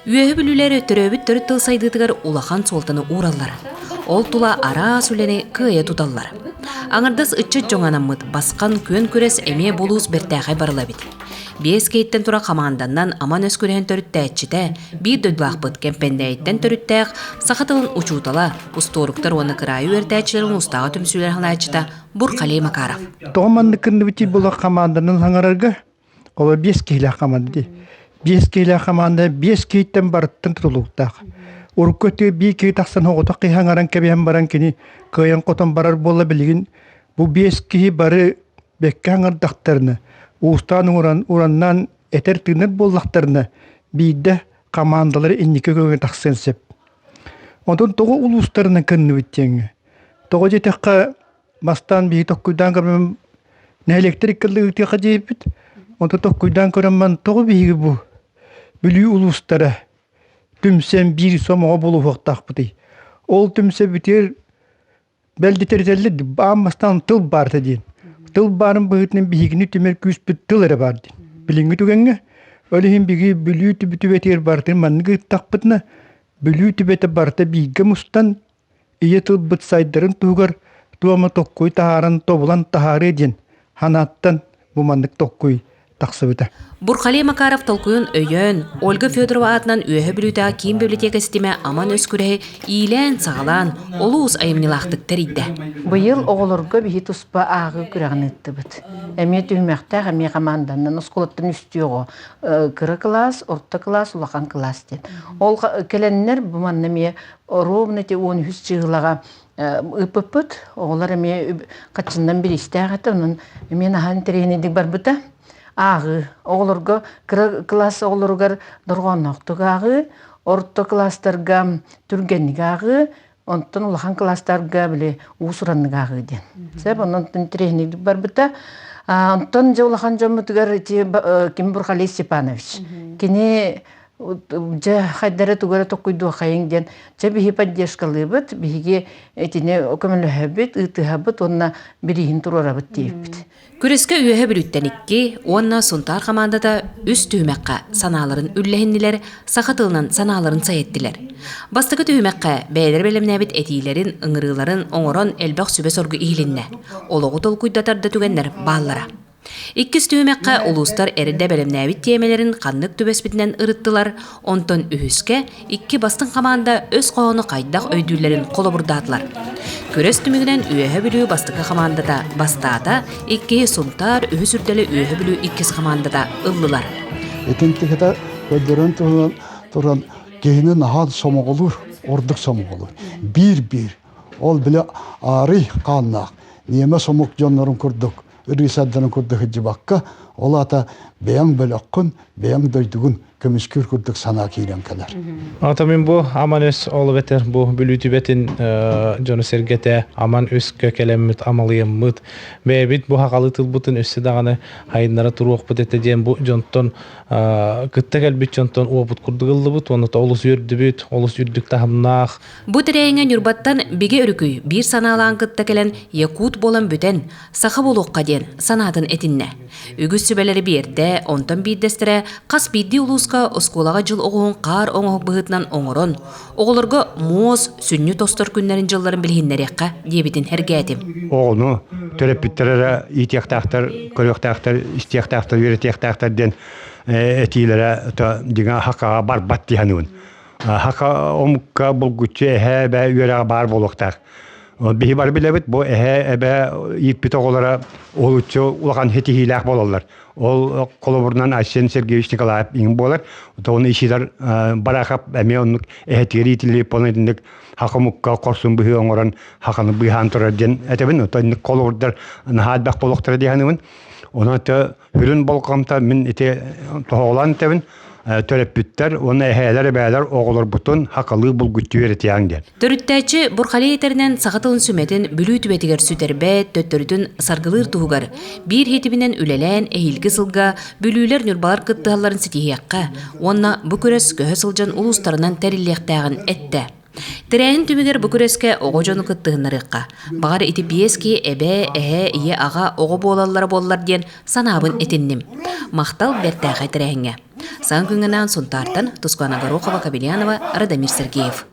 Үөһэ бүлүүлэр төрөөбүт төрүт тыл сайдыытыгар улахан суолтаны уураллар. Ол тула араас үлэни кыайа туталлар. Аҥардас ыччат дьоҥо анаммыт басхан күөн күрэс эмиэ булуус бэртээхэй барыла эбит. Биэс киһиттэн тура хамаанданнан аман өс күрэһин төрүттээччитэ, биир дойдулаахпыт Кэмпэндээйиттэн төрүттээх саха тылын учуутала, устуоруктар уонна кыраайы үөрэтээччилэр улуустааҕы түмсүүлэр салайааччыта Бурхалей Макаров. Тоҕо маннык кынныбыт буолар хамаанданан хаҥарарга Ол биэс киһилээх хамаанда дии. Биэс киһилээх хамаанда биэс киһиттэн барыттан тутулуктаах. Урукку өттүгэр биир киһи тахсан оҕото киһи аҥаран кэбиһэн баран кини кыайан-хотон барар буолла билигин бу биэс киһи бары бэккэ аҥардахтарына, уустаан ууран, ураннаан этэр-тыынар буоллахтарына биирдэ хамаандалары инники көҥө тахсыан сөп. Онтон тоҕо улуустарынан кынныбыт диэҥҥэ? Тоҕо диэтэххэ Бастаан биһи токкуйдаан көрөммүн нэһилиэктэр икки ыытыахха диэбиппит. Онтон токкуйдаан көрөммүн тоҕо биһиги бу Бүлүү улуустара түмсэн биир сомоҕо буолуохтаахпытый? Ол түмсэ бүтүөр бэл дэтэритэллэр аан бастаан тыл баарта диэн. Тыл баарын быһыытынан биһигини түмэр күүспүт тыл эрэ баар диэн. Билиҥҥи түгэҥҥэ ол иһин биһиги Бүлүү түбэтигэр барытын маннык ыыттахпытына Бүлүү түбэтэ барыта бииргэ мустан Ийэ тылбыт сайдарын туһугар туома токкуй таһааран тобулан таһаарыа диэн санааттан бу маннык токкуй тахсыбыта. Бурхалей Макаров толкуйун өйөөн, Ольга Федорова аатынан Үөһэ Бүлүүтээҕи киин библиотека ситимэ Аман өс күрэһи иилээн-саҕалаан, олус айымньылаахтык тэрийдэ. Быйыл оҕолорго биһи туспа ааҕыы күрэҕин ыыттыбыт. Эмиэ түһүмэхтээх, эмиэ хамаанданан оскуолаттан үстүү оҕо кыра кылаас, орто кылаас, улахан кылаас диэн. Ол кэлэннэр бу манна эмиэ Ровно ити 13 чыыһылаҕа ыыппыппыт. Оҕолор эмиэ хаччыннан бириистээх этэ, онон эмиэ наһаа интэриэһинэйдик барбыта. Ааҕыы. Оҕолорго кыра кылаас оҕолоругар дорҕоонноохтук ааҕыы, орто кылаастарга түргэнник ааҕыы, онтон улахан кылаастарга били уус-ураннык ааҕыы диэн. Сөп, онон интэриэһинэйдик барбыта. Онтон дьэ улахан дьоммутугар ити Ким Бурхалей Степанович. Кини дьэ хайдара тугу эрэ токкуйдуохайыҥ диэн чэ биһи поддержкалыыбыт биһиги итини көмөлөһөбүт ыытыһабыт уонна бирииһин туруорабыт диэбиппит. Күрэскэ Үөһэ Бүлүүттэн икки уонна Сунтаар хамаандата үс түһүмэххэ санааларын үллэһиннилэр, саха тылынан санааларын сайыттылар. Бастакы түһүмэххэ бэйэлэрэ бэлэмнээбит этиилэрин, ыҥырыыларын оҥорон элбэх сүбэ-соргу иһилиннэ. Олоҕу толкуйдатар да түгэннэр бааллара. Иккис түһүмэххэ улуустар эрдэ бэлэмнээбит тиэмэлэрин ханнык түбэспитинэн ырыттылар, онтон үһүскэ икки бастыҥ хамаанда өс хоһоону хайдах өйдүүллэрин холобурдаатылар. Күрэс түмүгүнэн Үөһэ Бүлүү бастакы хамаандата бастаата, иккиһи Сунтаар, үһүс үрдэли Үөһэ Бүлүү иккис хамаандата ыллылар. Итинтикэтэ көрдөрөн туһунан туран киһини наһаа сомоҕолуур, ордук сомоҕолуур. Биир-биир. Ол били аарый хааннаах, ньиэмэс омук дьоннорун курдук ырыысардарын курдук сылдьыбакка, ол аата бэйэҥ бөлөххүн, бэйэҥ дойдугун көмүскүүр курдук санаа киирэн кэлэр. Ата мин бу Аман өс ол эбэтэр бу Бүлүү түбэтин дьоно-сэргэтэ Аман өскө кэлэммит, амалыйаммыт, бэйэбит бу хахалы тылбытын өссө даҕаны хайыннара туруохпут этэ диэн бу дьонтон кытта кэлбит дьонтон уопут курдук ыллыбыт уонна олус үөрдүбүт, олус үрдүк таһымнаах. Бу тэрээһиҥҥэ Ньурбаттан Бигэ Өрүкүй биир санаалаан кытта кэлэн якут буолан бүтэн, саха буолуохха диэн санаатын этиннэ. Үгүс сүбэлэри биэрдэ, онтон биирдэстэрэ хас биирдии улууска оскуолаҕа дьыл оҕуһун хаар оҥоһук быһыытынан оҥорон, оҕолорго муос, сүнньү тостор күннэрин-дьылларын билиһиннэриэххэ диэбитин сэргээтим. Оҕону төрөппүттэр эрэ иитиэхтээхтэр, көрүөхтээхтэр, истиэхтээхтэр, үөрэтиэхтээхтэр диэн этиилэрэ дьиҥэ хакаҕа барбат дии саныыбын. Хака омукка булгуччу эһээ эбээ үөрэҕэ баар буолуохтаах. Биһи бары билэбит, бу эһээ эбээ ииппит оҕолоро олуччу улахан ситиһиилээх буолаллар. Ол холобурунан Айсен Сергеевич Николаев иҥин буолар. Ону исилэр Барахов эмиэ оннук эһэтигэр иитиллибит буолан итинник хака омукка хорсун быһыы оҥорон хаканы быыһаан турар диэн этэбин. Оттон инник холобурдар наһаа элбэх буолуохтара дии саныыбын. Онон Сүрүн болҕомто мин ити тоһоҕолоон этэбин, төрөппүттэр уонна эһээлэр-эбээлэр оҕолорбутун хакалыы булгуччу үөрэтиэҕиҥ диэн. Төрүттээччи Бурхалей этэринэн саха тылын сүмэтин Бүлүү түбэтигэр сүтэрбэт, төттөрүтүн саргылыыр туһугар биир хитиминэн үлэлээн эһиилги сылга бүлүүлэр ньурбалар кыттыһалларын ситиһиэххэ уонна бу күрэс көһө сылдьан улуустарынан тэриллиэхтээҕин эттэ. Тэрээһин түмүгэр бу күрэскэ оҕо дьону кыттыһыннарыахха. Баҕар ити биэс киһи эбээ, эһээ, ийэ, аҕа, оҕо буолаллара буоллар диэн санаабын этинним. Махтал бэртээхэй тэрээһиҥҥэ. Саҥа күҥҥэ анаан Сунтаартан Тускуана Горохова-Кобельянова, Радомир Сергеев.